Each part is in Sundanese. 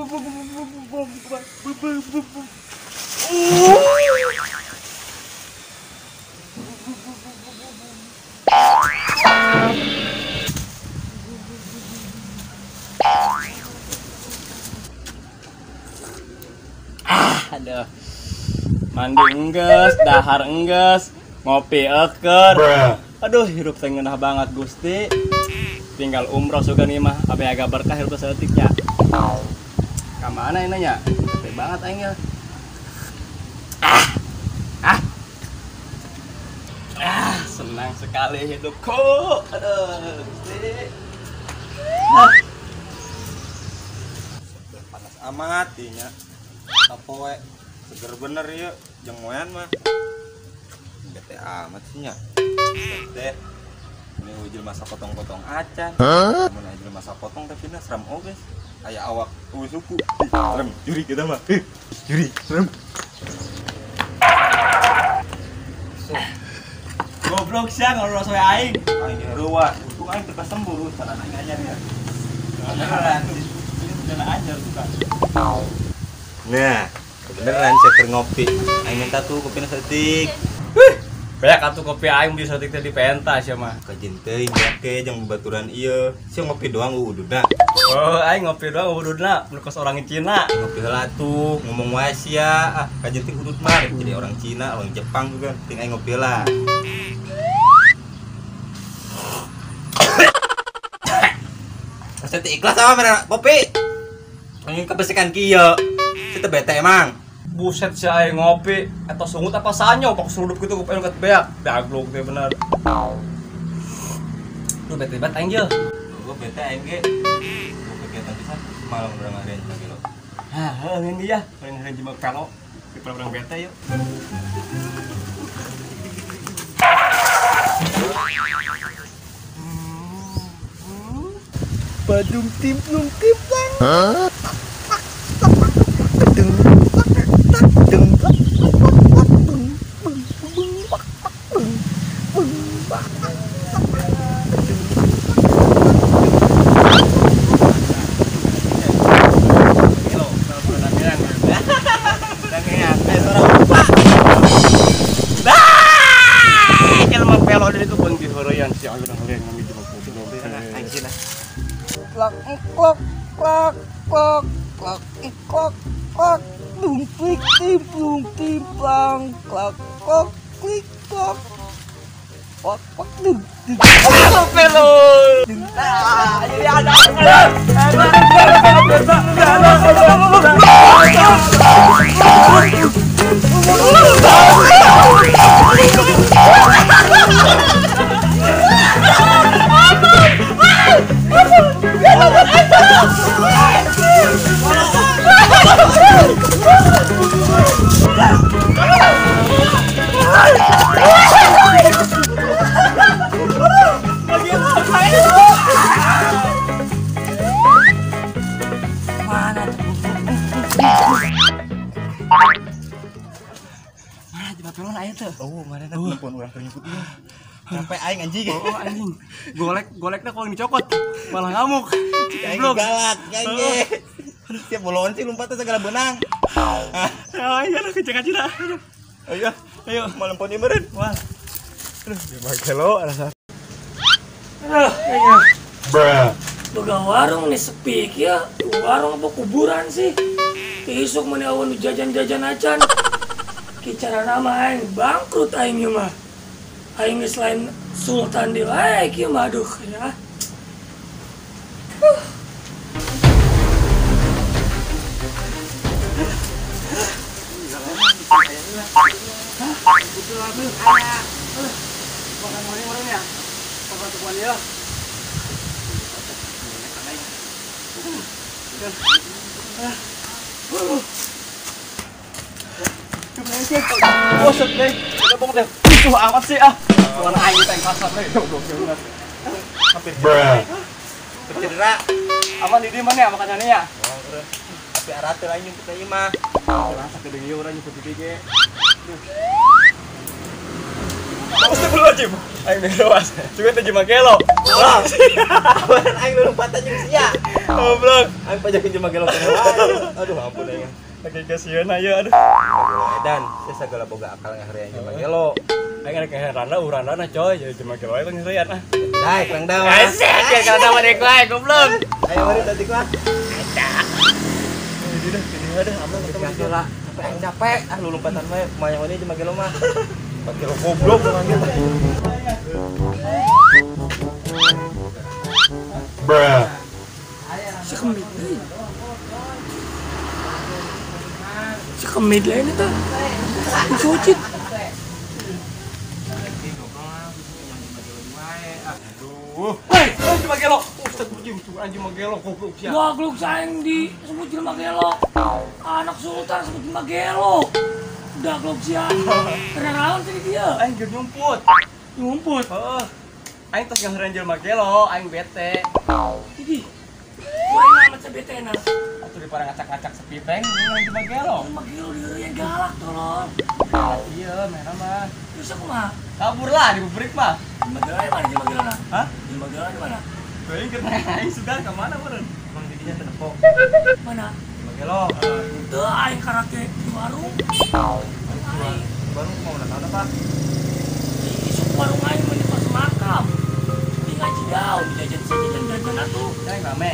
Aduh. Mandi enggeus, dahar enggeus, ngopi eker. Aduh, hirup teh ngeunah banget Gusti. Tinggal umroh sugan ieu mah, abe agak berkah hirup saeutik nya. Ka mana ini nya? Capek banget aing ya. Senang sekali hidupku. Aduh, Gusti. Panas amat ieu nya. Tapoe seger bener ieu jeung moyan mah. Bete amat sih nya. Bete. Ini ujul masa potong-potong acan. Mun ujul masa potong tapi na seram oge. Aya awak eueuh suku. Serem, juri kita mah. Juri, serem. Goblok sia ngobrol soe aing. Aing reuwa, untung aing teu kasembur celana aing anyar ya. Beneran. Ini celana anyar tuh kan. Nah, kebeneran saya keur ngopi. Aing minta tuh kopina saeutik. Banyak atuh kopi aing beli saeutik teh di penta sia mah. Kajin teuing ke jeung babaturan ieu. Sia ngopi doang ududna. Oh, aing ngopi doang ududna, nu kos orang Cina. Ngopi heula tuh, ngomong wae sia. Ah, kajin teh udud mah jadi orang Cina, orang Jepang juga. Ting aing ngopi heula. Asa teh ikhlas sama mere kopi. Aing kebesekan kieu. Kita bete emang. Buset si aing ngopi atau sungut apa sanyo pak serudup gitu kopi anu beak. Daglok teh bener. Lu bete banget aing jeung. Gua bete aing ge. Gua kegiatan pisan malam urang ngaren lagi lo. Hah, heuh ini ya, urang ngaren jeung pelo. Di urang bete yuk. Badung timplung timplang. Hah? Klak klak klak klak klak klak klak dung klik timplung timplang klak klak klik klak klak klak dung dung. Pelo. Jadi ada. Mana jebak pelon aya teh? Oh, mana nelpon urang keur nyebut ieu. Sampai aing anjing. Oh, anjing. Golek-golekna kalau dicokot malah ngamuk. Aing galak, aing ge. Tiap bolon sih lompatnya segala benang. Ya, iya lah kecil-kecil. Ayo, ayo malam pon ieu meureun. Wah. Aduh, gimana kelo rasa. Aduh, kayaknya. Bruh. Boga warung nih sepi ya. Warung apa kuburan sih? Isuk mana awan jajan-jajan acan. Kicara nama aing bangkrut aing ieu mah. Aing geus lain sultan di wae kieu mah aduh ya. Buset deh, udah bong deh. Itu amat sih ah. Warna aing teh kasar deh. Hampir cedera. Cedera. Aman di mana ya makanannya ya? Tapi arate lain nyumput deui mah. Rasa gede ieu urang nyumput di ge. Astagfirullahaladzim. Aing ngerewas. Juga teh jelema gelo. Lah. Awan aing lompatan jeung sia. Goblok. Aing pajakeun jelema gelo keneh wae. Aduh ampun aing. Lagi kasieun aya aduh. Jelema edan, sia sagala boga akal ngaheureuyan jelema gelo. Aing rek ngaherana urandana coy, jadi jelema gelo aing ngaheureuyan ah. Daek Kang Dawa. Asik, ya Kang Dawa dek wae goblok. Ayo mari tadi kuah. Ini dah, ini ada aman ketemu lah. Capek aing capek. Ah lu lompatan wae mayang ini jelema gelo mah. Pakai goblok orangnya. Bruh. Si kemid euy. Si kemid lain eta. Sucit. Aduh. Hei, jelema gelo. Ustaz bujing tuh anjing jelema gelo goblok sia. Goblok saing disebut jelema gelo. Anak sultan sebut jelema gelo. Udah goblok sia. Karena naon tadi dia? Aing keur nyumput. Nyumput. Heeh. Aing tos ngaheureuyan jelema gelo, aing bete. Iki. Gua amat bete na. Atuh di parang ngacak-ngacak sepi teh ngan jelema gelo. Jelema gelo diheureuyan galak tolong. Iya, merah mah. Terus aku mah kabur lah di pabrik mah. Jelema gelo di mana jelema gelo na? Hah? Jelema gelo di mana? Aing keur nanya aing sudah ka mana meureun? Emang didinya teu nepo. Mana? Jelema gelo. Teu aing karake di warung. Aing warung mau naon apa? Isuk warung aing mah di pas makam. Di ngaji daun, jajan jajan atuh. Aing rame.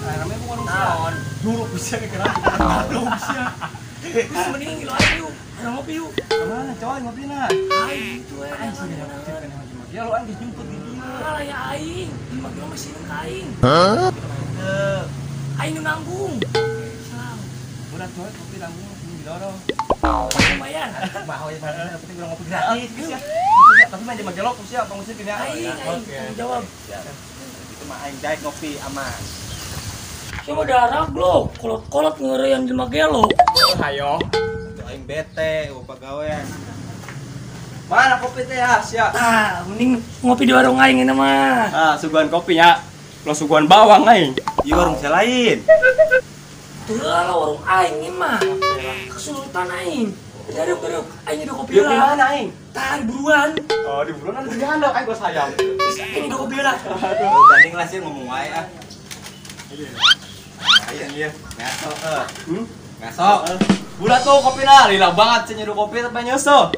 Aing rame bu warung naon? Juruk bisa kira. Aduh sia. Terus mending ngilu aing yuk. Urang ngopi yuk. Kemana coy ngopina? Aing itu we. Aing sih jelema gelo aing geus nyumput di dieu. Alah ya aing, jelema gelo mah sieun ka aing. Hah? Aing nu nanggung. Salam. Udah coy kopi nanggung didorong. Lumayan. Mah we yang penting urang ngopi gratis. Ya. Tapi mah jelema gelo sia pangusir kena. Aing tanggung jawab. Itu mah aing daek ngopi aman. Siapa darah blok, kolot-kolot ngeureyan jelema gelo. Hayo. Atuh aing bete eueuh pagawean. Mana kopi teh ya, sia? Tah, mending ngopi di warung aing ini mah. Ah, suguhan kopinya. Lo suguhan bawang aing. Ieu warung sia lain. Tuh lah warung aing ini mah. Kesultan aing. Daruk-daruk aing nyeduh kopi Yuk lah. di mana aing? Tah, di buruan. Oh, di buruan ada di handok aing gua sayang. Terus aing nyeduh kopi lah. Aduh, gandeng lah sih ngomong wae ah. Lumayan ya. Ngaso eh. Hmm? Ngaso. Bulat tuh kopi lah, lila banget sih nyeduh kopi tapi nyusul.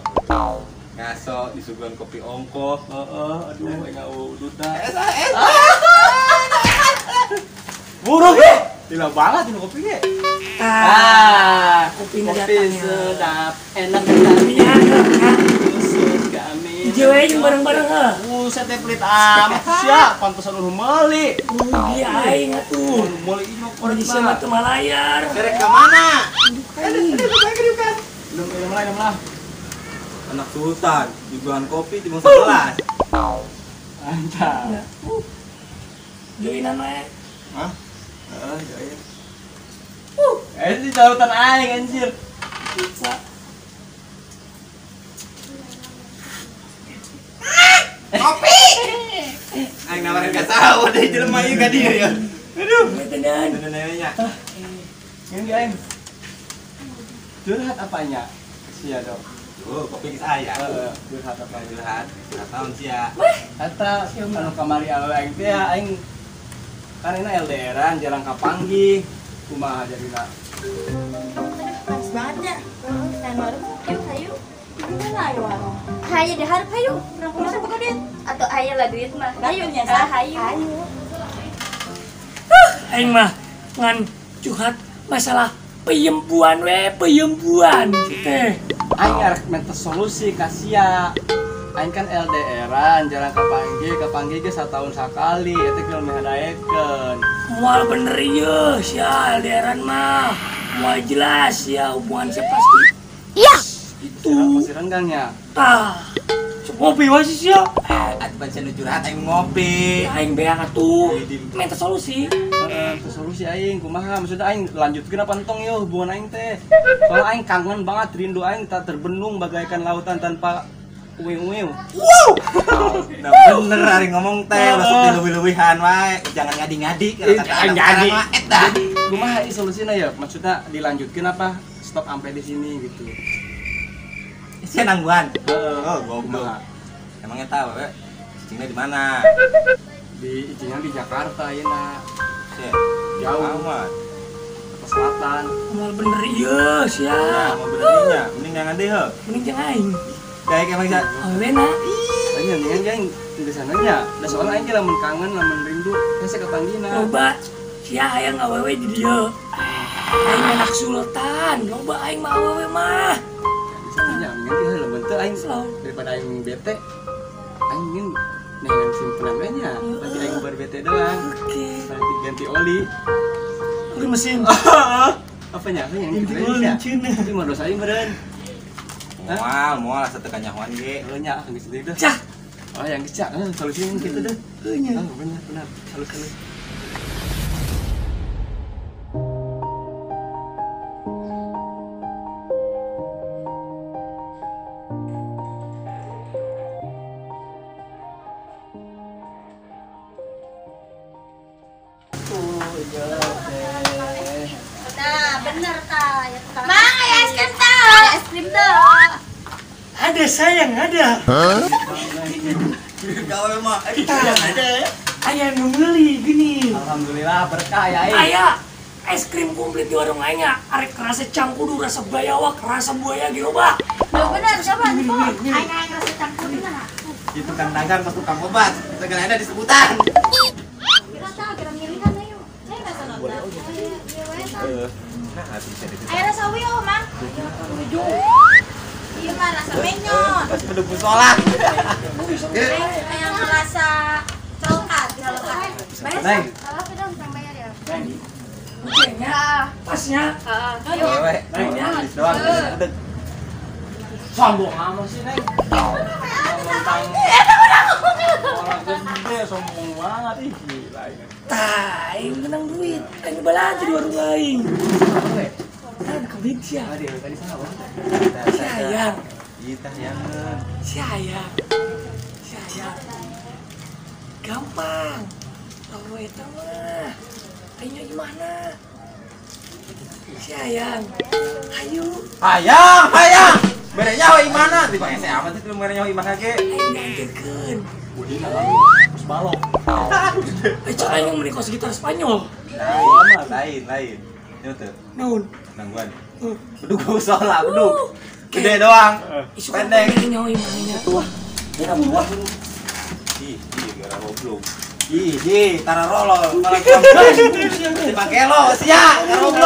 Ngaso disuguhan kopi ongkoh. Heeh, aduh aing duta. Buruk eh. Lila banget ini kopi ge. Ah, kopi kopi sedap, enak sekali. Khusus kami. Jewe jeung bareng-bareng ah. Buset teh pelit amat sia, pantesan nu meuli. Rugi aing atuh. Meuli ieu mah Di sia mah teu malayar. Derek ka mana? Belum belum lah, belum lah. Anak sultan, disuguhan kopi cuma segelas. Anjay. Joinan wae. Hah? Heeh, join. Ini carutan aing anjir. Bisa. Kopi. Aing nawarin ka saha deh jelema ieu ka dieu ya. Aduh. Tenan. Tenan nya. Ini aing. Curhat apanya? Sia dong. Tuh, kopi geus aya. Heeh, curhat apa? Curhat. Curhat naon sia? Eta anu kamari awewe aing teh aing kan ini LDR-an jarang kapanggih. Kumaha jadina? Panas banget ya. Nah, warung yuk, hayu. Gimana ayo warung? Hayu diharap hayu. Urang kumaha buka duit? Atau hayu lah duit mah. Hayu nya sah hayu. Hayu. Aing mah ngan curhat masalah peyembuan we, peyembuan teh. Aing arek minta solusi ka sia. Aing kan LDR-an jarang kapanggih, kapanggih ge satahun sakali eta ge meh daekeun. Moal bener ieu sia LDR-an mah. Moal jelas ya hubungan sia pasti. Iya. Itu. Pasti renggangnya. Tah. Sok ngopi wae sih sia. Atuh baca nu curhat aing ngopi. Aing beak atuh. Minta solusi. Heeh, solusi aing kumaha? Maksudnya aing lanjutkeun apa entong yeuh hubungan aing teh. Soalnya aing kangen banget, rindu aing tak terbendung bagaikan lautan tanpa uiu-uiu. Wow. Nah, bener ari ngomong teh ulah sok dileuwih-leuwihan wae, jangan ngadi-ngadi Jangan ngadi. Eta. Kumaha ieu solusina ya? Maksudnya dilanjutkeun apa stop sampai di sini gitu. Sia nangguan. Oh, goblok. Emangnya tahu we? Cicingnya di mana? Di icingnya di Jakarta ayeuna. Sia, jauh amat. Ke selatan. Moal bener ieu sia. Nah, mau bener nya, mending jangan deh heuh. Mending jangan aing. Daek emang sia. Awena. Tanya mendingan jeung di sananya. Da soalna aing lamun kangen, lamun rindu, hese kapanggina. Loba sia hayang awewe di dieu. Aing anak sultan, loba aing mah awewe mah. Nya mendingan teh lamun teu aing daripada aing bete. Aing ingin nengan simpenan we nya. Nanti aing bar bete doang. Oke. Nanti ganti oli. Oli mesin. Apanya? Apa yang Ganti oli cenah. Itu mah dosa aing meureun. Moal, moal asa teu kanyahoan ge. Heuh nya, geus deui dah. Cah. Oh, yang geus cah. Solusinya gitu dah. Heuh nya. Oh, benar, benar. Halus-halus. Nah, bener ta. Mang, aya es krim ta. Es krim ta. Ada sayang, ada. Gawe mah ada. Aya nu meuli gini. Alhamdulillah berkah ya aing. Aya es krim komplit di warung aing arek rasa cangkudu, rasa bayawak, rasa buaya ge loba. Loh bener, coba nih, aing aing rasa cangkudu nah. Itu tukang dagang pas tukang obat, segala ada disebutan. Kira ta, kira milihan ayo. Saya rasa nonton. Nah, bisa ditutup. Ayo rasa wio, Mang. Iya mah rasa menyon. Pas beduk musola. Yang rasa coklat, coklat. Neng. Kalau kita utang bayar ya. Oke nya. Pasnya. Heeh. Neng, doang. Sombong amat sih, Neng. Tentang orang gede sombong banget ih gila ini. Tah, aing menang duit. Aing belanja di warung aing. Tah, kebeli sia. Tadi sana apa? Sayang. Kita yangan. Sayang. Sayang. Gampang. Tahu eta mah. Aingnya gimana? Sayang. Ayo. Hayang, hayang. Bere nyaho imana? Tiba hese amat sih bere nyaho imana ge. Aing dianterkeun. Budi terus balok. Cek aing meni kos gitar Spanyol. Lain, lain. Ieu teh. Naon? Nangguan. Bedug musola, bedug. Gede doang. Pendek. Nyaho imana tuh. Kira buah. Ih, ih gara goblok. Ih, ih, tara rolol malah dipake lo sia, goblok.